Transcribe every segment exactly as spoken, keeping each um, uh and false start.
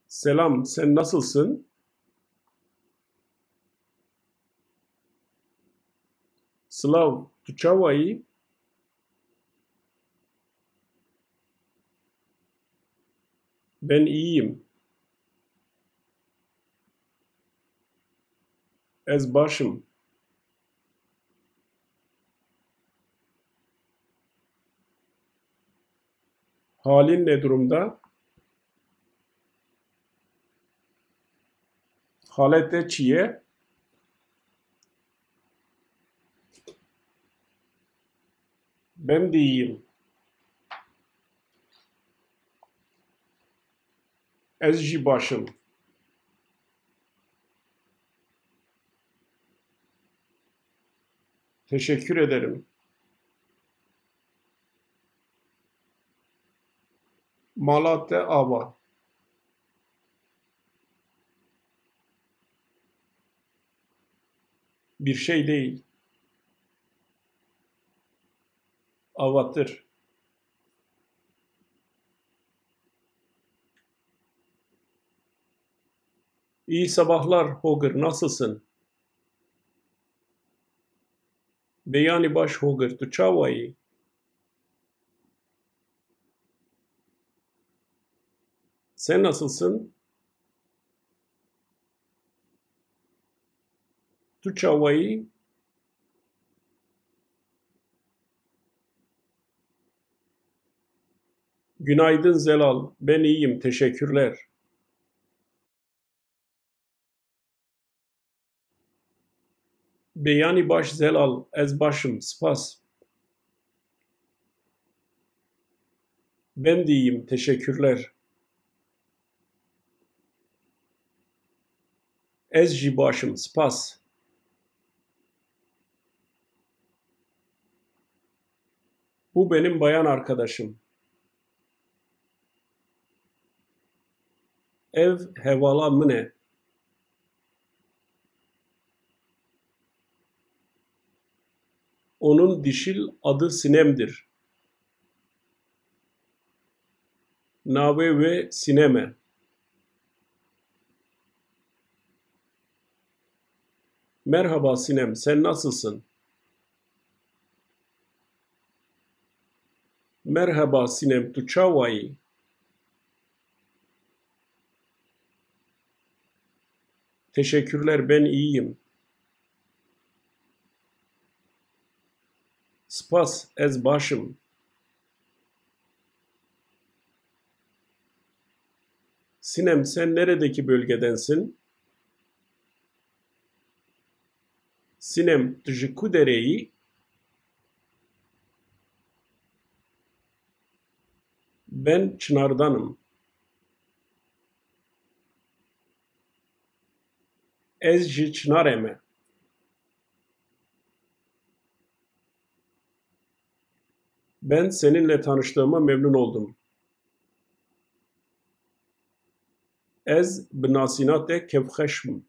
Selam, sen nasılsın? Silav, tu çawa yî? Ben iyiyim. Ez baş im. Halin ne durumda? Halet te çi ye? Ben de iyiyim. Ez jî baş im. Teşekkür ederim. Mala te ava. Bir şey değil. Avatir. İyi sabahlar, Hogr, nasılsın? Beyanî baş, Hogr, tu çawa yî? Sen nasılsın? Tu çawa yî? Günaydın Zelal, ben iyiyim, teşekkürler. Beyanî baş Zelal, ez baş im, spas. Ben de iyiyim, teşekkürler. Ez jî baş im, spas. Bu benim bayan arkadaşım. Ev hevala min e. Onun dişil adı Sinem'dir. Navê wê Sinem e. Merhaba Sinem, sen nasılsın? Merhaba Sinem, tu çawa yî? Teşekkürler, ben iyiyim. Spas, ez baş im. Sinem, sen neredeki bölgedensin? Sinem, tu ji ku derê yî? Ben Çınar'danım. Ez ji Çınarê me. Ben seninle tanıştığıma memnun oldum. Ez bi nasîna te kêfxweş im.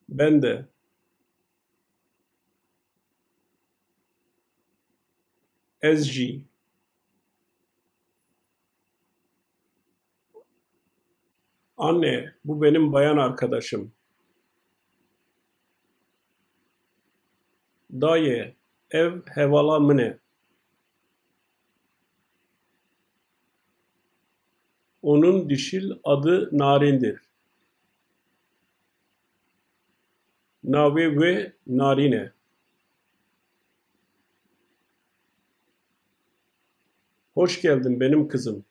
Ben de. Ez jî. Anne, bu benim bayan arkadaşım. Dayê, ev hevala min e. Onun dişil adı Narin'dir. Navê wê Narîn e. Hoş geldin benim kızım.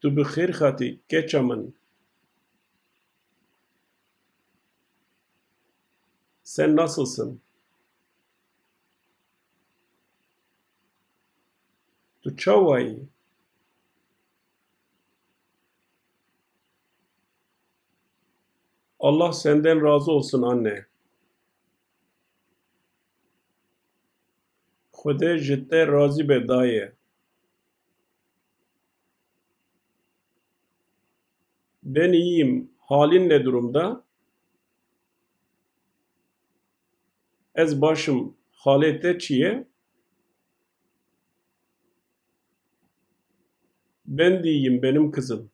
Tu bi xêr hatî, keça min. Sen nasılsın? Tu çawa yî? Allah senden razı olsun anne. Xwedê ji te razî be dayê. Ben iyiyim. Halin ne durumda? Ez baş im. Halê te çi ye? Ben de iyiyim, benim kızım.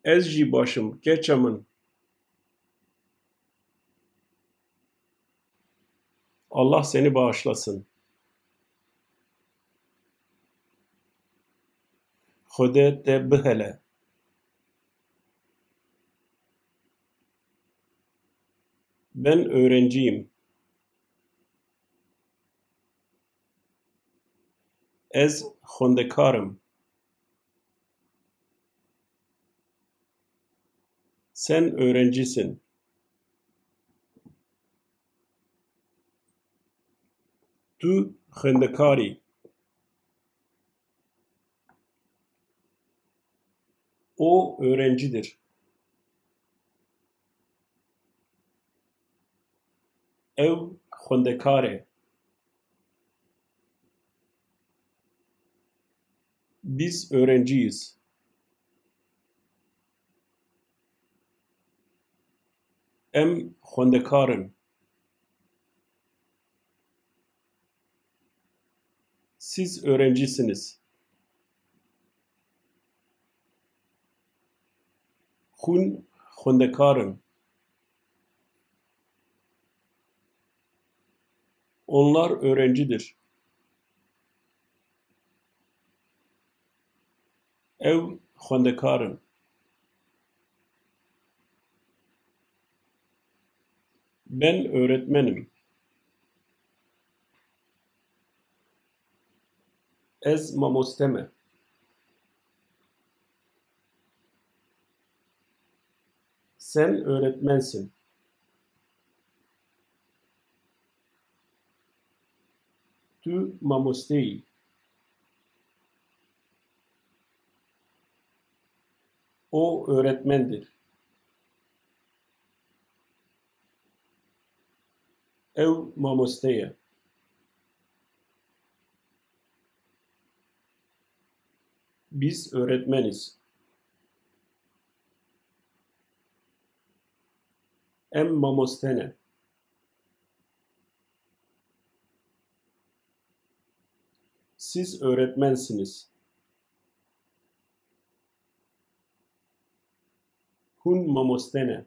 Ez jî baş im, keça min. Allah seni bağışlasın. Xwedê te bihele. Ben öğrenciyim. Ez xwendekar im. Sen öğrencisin. Tu xwendekar î. O öğrencidir. Ew xwendekar e. Biz öğrenciyiz. Em xwendekar in. Siz öğrencisiniz. Hûn xwendekar in. Onlar öğrencidir. Ew xwendekar in. Ben öğretmenim. Ez mamoste me. Sen öğretmensin. Tu mamosteyî. O öğretmendir. Ew mamoste ye. Biz öğretmeniz. Em mamoste ne. Siz öğretmensiniz. Hûn mamoste ne.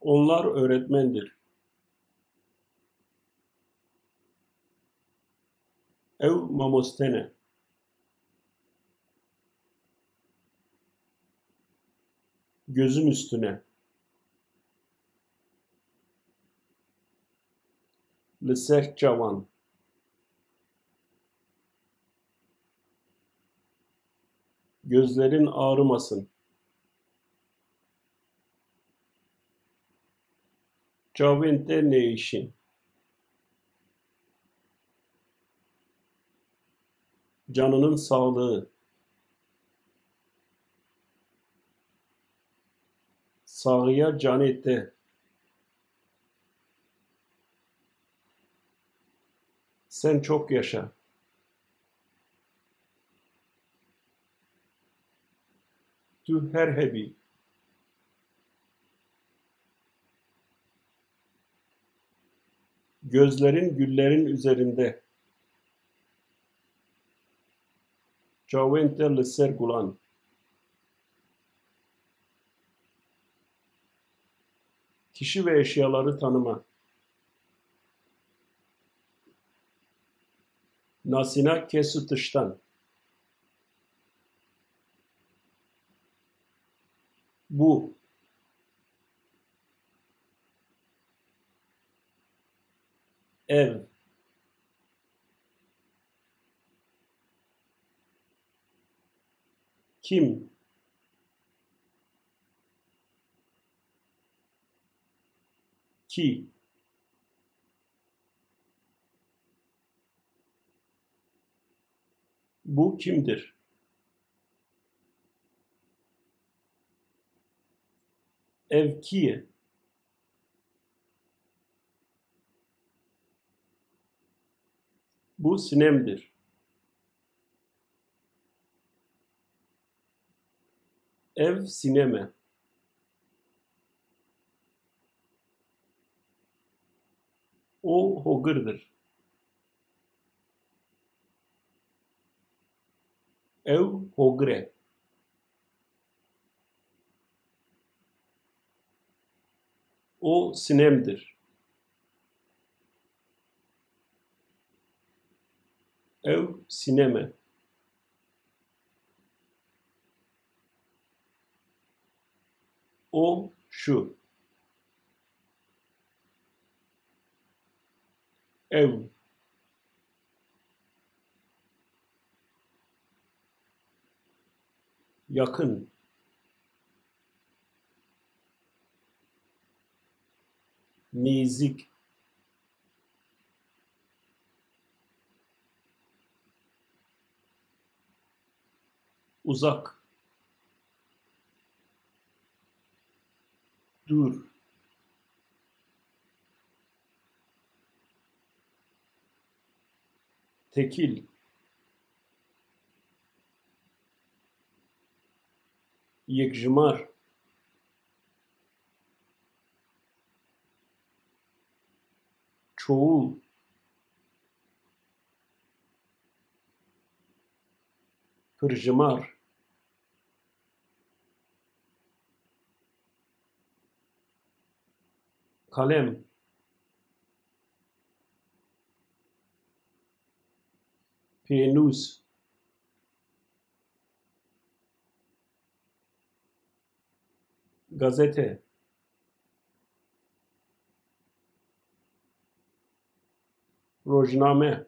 Onlar öğretmendir. Ew mamoste ne. Gözüm üstüne. Li ser çavan. Gözlerin ağrımasın. Çavên te nêişin. Canının sağlığı. Saxiya canê te. Sen çok yaşa. Tu her hebî. Gözlerin güllerin üzerinde. Çavên te li ser gulan. Kişi ve eşyaları tanıma. Nasîna kes û tiştan. Bu. Ev. Kim? Kî? Bu kimdir? Ev kî ye? Bu Sinem'dir. Ev Sinem e. hogirdir. Ew hogir e. O sinemdir. Ew sînem e. O şu. Ew. Yakın. Nêzik. Uzak. Dûr. Tekîl. Yekjimar. Çoğul. Pirjimar. Kalem. Pênûs. Gazete. Rojname.